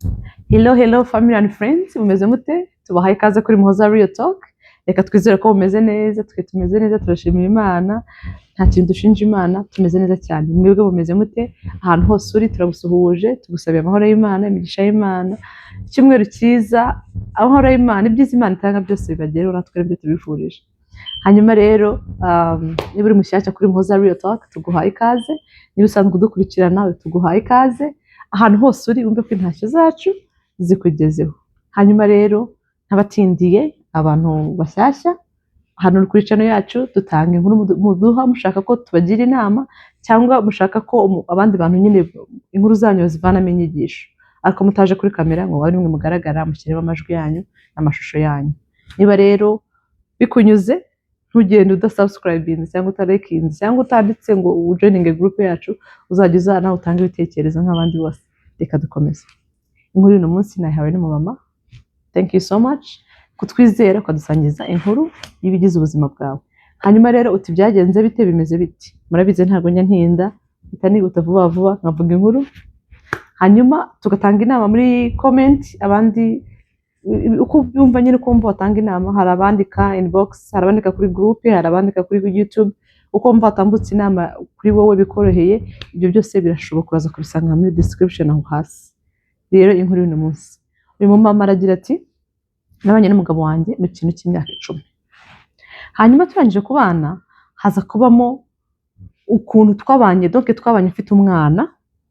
Hello, hello, family and friends, mumeze mute? Tubahaye ikaze kuri Muhoza Real Talk. Reka twizere ko mumeze neza, twe tumeze neza, turashimira Imana. Nta kintu dushinja Imana, tumeze neza cyane. Mwebwe mumeze mute? Ahantu hose uri turagusuhuje, tugusabiye amahoro y'Imana, imigisha y'Imana. Icyumweru cyiza, amahoro y'Imana, ibyiza Imana itanga byose bibagereho, natwe nibyo tubifurije. Hanyuma rero, niba uri mushyashya kuri Muhoza Real Talk, tuguhaye ikaze. Niba usanzwe udukurikirana nawe, tuguhaye ikaze. Ahantu hose uri, wumve ko intashyo zacu zikugezeho. Hanyuma rero, ntabatindiye, abantu bashyashya hano kuri channel yacu, dutanga inkuru muduha mushaka ko tubagira inama cyangwa mushaka ko abandi bantu nyine inkuru zanyu bazivanamo inyigisho, ariko mutaje kuri kamera ngo abe nimwe mugaragara, mushyiremo amajwi yanyu n'amashusho yanyu. Niba rero bikunyuze, ntugende udasubscribinze cyangwa utalikinze cyangwa utanditse ngo ujoininge group yacu, uzajya uza nawe utange ibitekerezo nk'abandi bose. Reka dukomeze. Inkuru y'uno munsi nayihawe n'umumama. Thank you so much kutwizera ukadusangiza inkuru y'ibigize ubuzima bwawe. Hanyuma rero uti: "Byagenze bite? Bimeze biti?" Murabizi, ntabwo njya ntinda, mpita nihuta vuba vuba nkavuga inkuru, hanyuma tugatanga inama muri comment. Abandi uko ubyumva nyine, uko wumva watanga inama. Hari abandika inbox, hari abandika kuri group, hari abandika kuri YouTube. Uko wumva watambutse inama kuri wowe bikoroheye, ibyo byose birashoboka, uraza kubisanga muri description aho hasi. Rero inkuru y'uno munsi, uyu mumama aragira ati: "Nabanye n'umugabo wanjye mu kintu cy'imyaka 10. Hanyuma turangije kubana, haza kubamo ukuntu twabanye, donc twabanye mfite umwana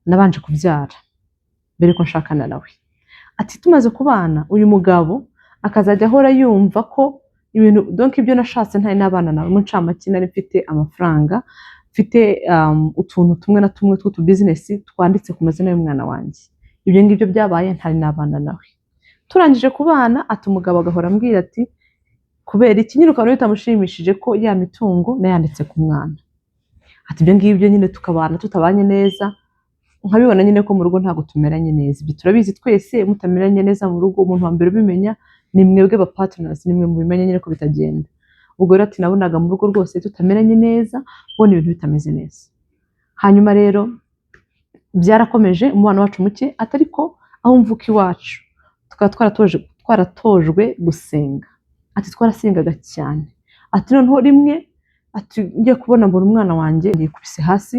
nabanje kubyara mbere ko nshakana nawe." Ati: "Tumaze kubana, uyu mugabo akazajya ahora yumva ko ibintu, donc ibyo nashatse ntari n'abana nawe, mu ncamake nari mfite amafaranga, mfite utuntu tumwe na tumwe tw'utubizinesi twanditse ku mazina y'umwana wanjye. Ibyo ngibyo byabaye ntari n'abana nawe. Turangije kubana," ati, "umugabo agahora ambwira ati kubera iki nyine, ukabona bitamushimishije ko ya mitungo nayanditse ku mwana." Ati: "Ibyo ngibyo nyine tukabana tutabanye neza, nkabibona nyine ko mu rugo ntabwo tumeranye neza." Ibyo turabizi twese, mutameranye neza mu rugo, umuntu wa mbere ubimenya ni mwebwe ba partners, ni mwe mubimenya nyine ko bitagenda. Ubwo rero ati: "Nabonaga mu rugo rwose tutameranye neza, mbona ibintu bitameze neza." Hanyuma rero byarakomeje, umubano wacu muke. Atari ko aho mvuka iwacu tukaba twaratojwe gusenga. Ati: "Twarasengaga cyane." Ati: "Noneho rimwe," ati, "ngiye kubona mbona umwana wanjye yikubise hasi,"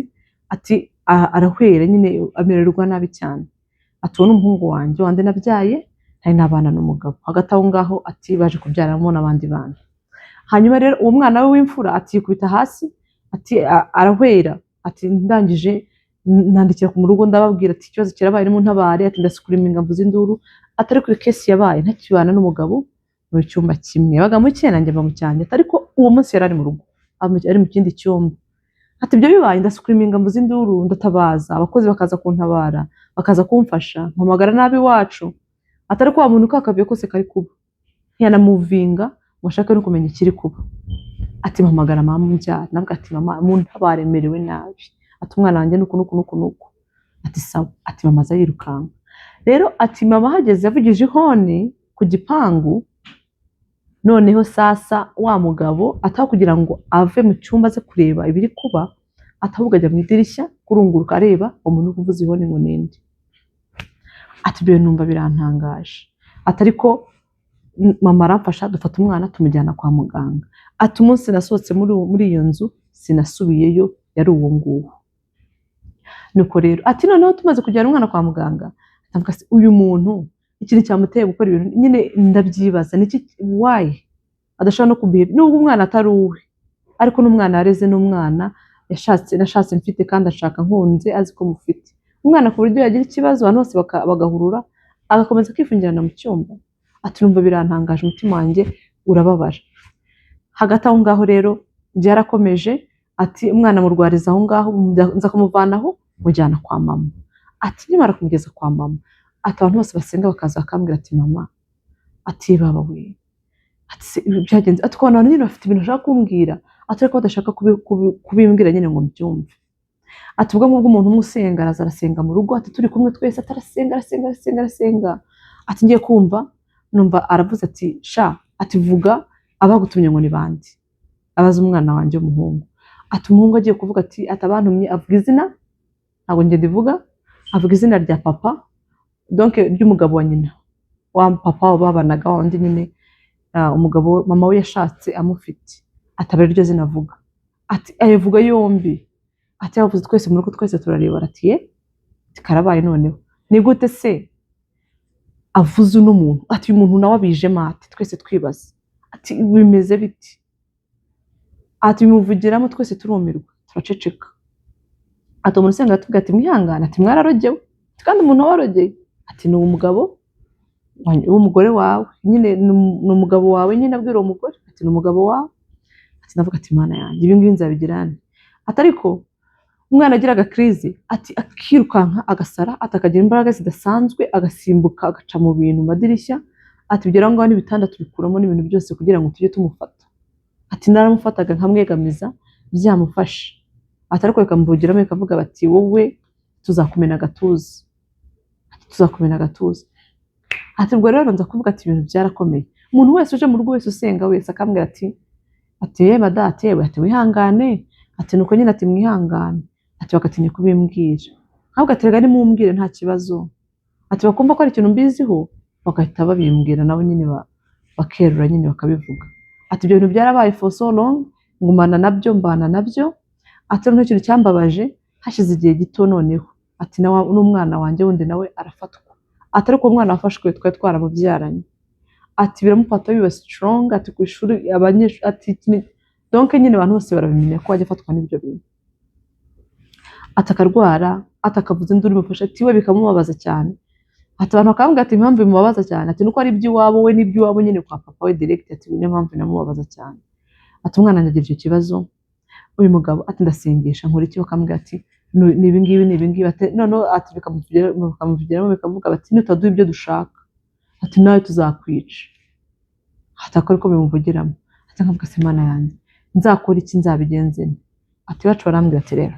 ati, "arahwera nyine, amererwa nabi cyane." Ati: "Uwo ni umuhungu wanjye wandi nabyaye ntari nabana n'umugabo." Hagati aho ngaho, ati, baje kubyaramo n'abandi bana. Hanyuma rero uwo mwana we w'imfura, ati, yikubita hasi, ati, arahwera. Ati: "Ndangije nandikira ku rugo, ndababwira ati ikibazo kirabaye, nimuntabare." Ati: "Ndascreaminga, mvuza induru." Atari kuri case yabaye ntakibana n'umugabo mu cyumba kimwe, yabaga mu cye, nanjye mba mu cyanjye. Ati: "Ariko uwo munsi yari ari mu rugo, ari mu kindi cyumba." Ati: "Ibyo bibaye, ndascreaminga, mvuza induru, ndatabaza, abakozi bakaza kuntabara, bakaza kumfasha, mpamagara nabi iwacu." Ati: "Ariko wa muntu kakavuyo kose kari kuba, ntiyanamuvinga ngo ashake no kumenya ikiri kuba." Ati: "Mpamagara mama umbyara, nabwo ati mama, muntabare, merewe nabi." Ati: "Umwana wanjye nuku nuku nuku nuku." Ati: "Sawa." Ati: "Mama aza yirukanka rero." Ati: "Mama ahageze yavugije ihoni ku gipangu. Noneho sasa wa mugabo ataho kugira ngo ave mu cyumba aze kureba ibiri kuba, atavuga, ajya mu idirishya kurunguruka areba umuntu uri kuvuza ihoni ngo ninde. Ati: "Ibyo numva birantangaje." Ati: "Ariko mama aramfasha, dufata umwana tumujyana kwa muganga." Ati: "Umunsi nasohotse muri iyo nzu sinasubiyeyo, yari uwo nguwo." Nuko rero ati: "Noneho tumaze kujyana umwana kwa muganga, ndavuga se uyu muntu ikintu cyamuteye gukora ibintu nyine ndabyibaza niki? Why adashobora no kubiha, nubwo umwana atari uwe, ariko n'umwana yareze, n'umwana yashatse, nashatse mfite, kandi ashaka nkunze, azi ko mufite umwana, ku buryo yagira ikibazo abantu bose bagahurura, agakomeza akifungirana mu cyumba." Ati: "Numva birantangaje, umutima wanjye urababara." Hagati aho ngaho rero byarakomeje. Ati: "Umwana murwariza aho ngaho, nza kumuvanaho mujyana kwa mama." Ati: "Nimara kumugeza kwa mama," ati, "abantu bose basenga bakaza bakambwira ati mama," ati, "baba we," ati, "se ibi byagenze?" Ati: "Ukabona abantu nyine bafite ibintu bashaka kumbwira," ati, "ariko badashaka kubimbwira nyine ngo mbyumve." Ati: "Ubwo ngubwo umuntu umwe usenga araza arasenga mu rugo," ati, "turi kumwe twese." Ati: "Arasenga, arasenga, arasenga, arasenga." Ati: "Ngiye kumva numva aravuze ati sha," ati, "vuga, abagutumye ngo ni bande?" Abaza umwana wanjye w'umuhungu. Ati: "Umuhungu agiye kuvuga ati abantumye," avuga izina, ntabwo njye ndivuga, avuga izina rya papa. Donc ry'umugabo wa nyina wa papa wabo babanaga, wa wundi nyine, umugabo mama we yashatse amufite, ataba ariryo zina avuga. Ati ayavuga yombi. Ati yavuze twese mu rugo, twese turareba. Ati ye karabaye, noneho ni gute se avuze uno muntu? Ati uyu muntu nawe abijemo. Ati twese twibaza, ati bimeze biti? Ati bimuvugiramo, twese turumirwa, turaceceka. Ati umuntu usenga aratubwira ati mwihangane, ati mwararogewe. Ati kandi umuntu warogeye, ati ni umugabo w'umugore wawe nyine, ni umugabo wawe nyine. Abwira uwo mugore ati ni umugabo wawe. Ati ndavuga ati Mana yanjye, ibi ngibi nzabigira nte? Ati ariko umwana agiraga crise, ati akirukanka agasara, ati akagira imbaraga zidasanzwe, agasimbuka agaca mu bintu, mu madirishya. Ati bigera aho ngaho n'ibitanda tubikuramo n'ibintu byose kugira ngo tujye tumufata. Ati naramufataga nkamwegamiza byamufashe. Ati ariko bikamuvugiramo, bikavuga bati wowe tuzakumena agatuza, ati tuzakumena agatuza. Ati ubwo rero nza kuvuga ati ibintu byarakomeye. Umuntu wese uje mu rugo wese, usenga wese, akambwira ati yewe madate, yewe, ati wihangane, ati nuko nyine, ati mwihangane, ati bagatinya kubimbwira. Ntabwo, ati rega nimumbwire, nta kibazo. Ati bakumva ko ari ikintu mbiziho, bagahita babimbwira nabo nyine, bakerura nyine bakabivuga. Ati ibyo bintu byarabaye for so long, ngumana nabyo, mbana nabyo. Ati noneho ikintu cyambabaje, hashize igihe gito noneho, ati n'umwana wanjye wundi nawe arafatwa. Ati ariko uwo mwana wafashwe twari twaramubyaranye. Ati biramufata biba strong. Ati ku ishuri abanyeshuri, ati donc nyine abantu bose barabimenya ko ajya afatwa n'ibyo bintu. Ati akarwara, ati akavuza induru imufasha, ati we bikamubabaza cyane. Ati abantu bakambwira ati impamvu bimubabaza cyane, ati nuko ari iby'iwabo we n'iby'iwabo nyine kwa papa we direct, ati niyo mpamvu binamubabaza cyane. Ati umwana wanjye agira icyo kibazo. Uyu mugabo ati ndasengesha, nkora iki, bakambwira ati ni ibi ngibi, ni ibi ngibi. Ati noneho ati bikamuvugiramo, bikavuga bati nutaduha ibyo dushaka, ati nawe tuzakwica. Ati akora uko bimuvugiramo. Ati nkavuga se Mana yanjye, nzakora iki, nzabigenze nte? Ati iwacu barambwira ati rero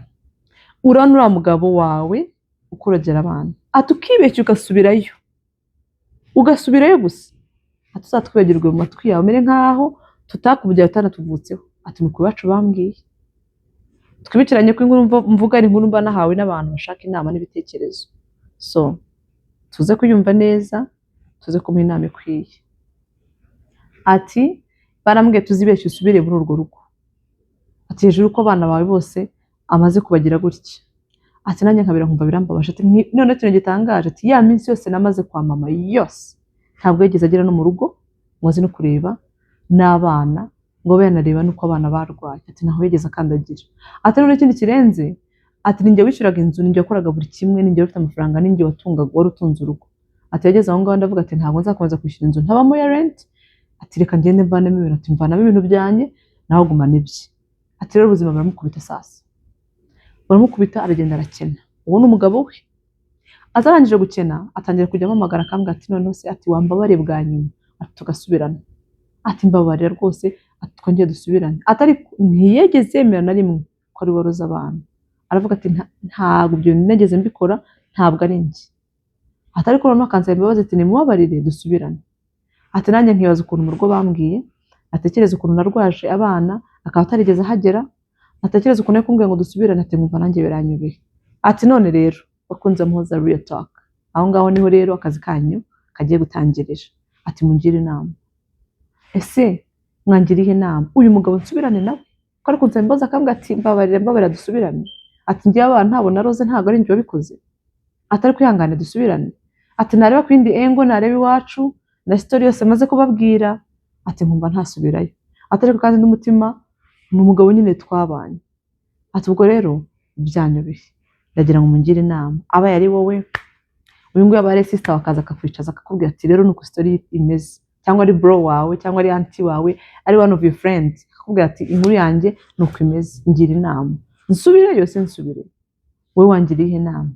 urabona uriya mugabo wawe ukurogera abana, ati ukibeshya ugasubirayo, ugasubirayo gusa, ati uzatwibagirwe mu matwi yawe, umere nkaho tutakubyaye, utanatuvutseho. Ati nuko iwacu bambwiye. Twibukiranye ko inkuru mvuga ari inkuru mba nahawe n'abantu bashaka inama n'ibitekerezo, so tuze kuyumva neza, tuze kumuha inama ikwiye. Ati barambwiye tuzibeshye usubire muri urwo rugo, ati hejuru ko abana bawe bose amaze kubagira gutya. Ati nanjye nkabira nkumva birambabaje. Ati noneho ikintu gitangaje, ati ya minsi yose namaze kwa mama yose, ntabwo yigeze agera no mu rugo ngo aze no kureba n'abana, ngo abe yanareba n'uko abana barwaye. Ati ntaho yigeze akandagira. Ati noneho ikindi kirenze, ati ninjye wishyuraga inzu, ninjye wakoraga buri kimwe, ninjye wari ufite amafaranga, ninjye watungaga, wari utunze urugo. Ati yageze aho ngaho ndavuga ati ntabwo nzakomeza kwishyura inzu ntabamo ya rent. Ati reka ngende mvanemo ibintu. Ati mvanamo ibintu byanjye, nawe gumana ibye. Ati rero ubuzima buramukubita sasa, baramukubita, aragenda arakena. Uwo ni umugabo we. Atarangije gukena, atangira kujya ampamagara, akambwira ati noneho se, ati wambabare bwa nyuma, ati tugasubirana, ati mbabarira rwose, ati twongere dusubirane. Ati ariko ntiyigeze yemera na rimwe ko ari we waroze abana. Aravuga ati ntabwo ibyo bintu nigeze mbikora, ntabwo ari njye." Ati ariko noneho akansaba imbabazi, ati nimubabarire dusubirane. Ati nanjye nkibaza ukuntu mu rugo bambwiye, atekereza ukuntu narwaje abana akaba atarigeze ahagera, atekereza ukuntu ari kumbwira ngo dusubirane, ati nkumva nanjye biranyobeye. Ati none rero bakunze Muhoza Real Talk, aho ngaho niho rero akazi kanyu kagiye gutangirira. Ati mungire inama. Ese mwangiriye inama, uyu mugabo nsubirane nawe ko ari kunsaba imbabazi, akambwira ati mbabarira, mbabarira dusubirane, ati njyewe abana ntabwo naroze, ntabwo ari njye wabikoze, ati ariko ihangane dusubirane. Ati nareba ku yindi angle, nareba iwacu na story yose maze kubabwira, ati nkumva ntasubirayo. Ati ariko kandi n'umutima ni umugabo nyine twabanye. Ati ubwo rero byanyobeye, ndagira ngo mungire inama. Abaye ari wowe, uyu nguyu aba ari sister, wakaza akakwicaza akakubwira ati rero nuko story imeze, cyangwa ari bro wawe, cyangwa ari auntie wawe, ari one of your friends, akakubwira ati inkuru yanjye nuko imeze, ngira inama, nsubireyo se nsubire? Wowe wangira iyihe nama?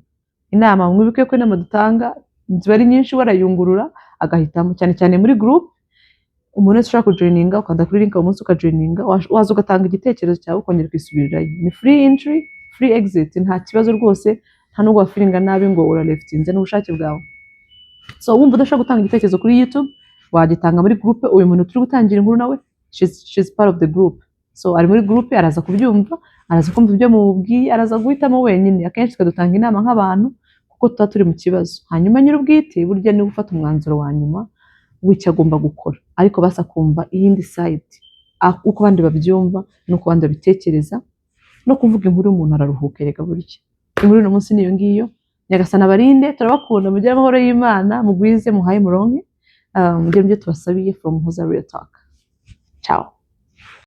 Inama, mwibuke ko inama dutanga ziba ari nyinshi, barayungurura agahitamo. Cyane cyane muri group, umuntu wese ushaka kujoininga, ukanda kuri link uwo munsi ukajoininga, waza ugatanga igitekerezo cyawe, ukongera ukisubirirayo. Ni free entry, free exit, nta kibazo rwose, nta nubwo wafeelinga nabi ngo uraleftinze, n'ubushake bwawe. So wumva udashaka gutanga igitekerezo kuri YouTube, wagitanga muri group. Uyu muntu turi gutangira inkuru nawe, she's part of the group, so ari muri group, araza kubyumva, araza kumva ibyo mubwiye, araza guhitamo wenyine. Akenshi twe dutanga inama nk'abantu, kuko kuko tuba turi mu kibazo. Hanyuma nyir'ubwite burya niwe ufata umwanzuro wa nyuma w'icyo agomba gukora, ariko basa kumva iyindi side, uko abandi babyumva n'uko abandi babitekereza, no kuvuga inkuru umuntu araruhuka. Erega burya inkuru uno munsi niyo ngiyo. Nyagasani abarinde, turabakunda, mugire amahoro y'Imana, mugwize, muhaye, muronke, mugire ibyo tubasabiye. From Muhoza Real Talk, ciao.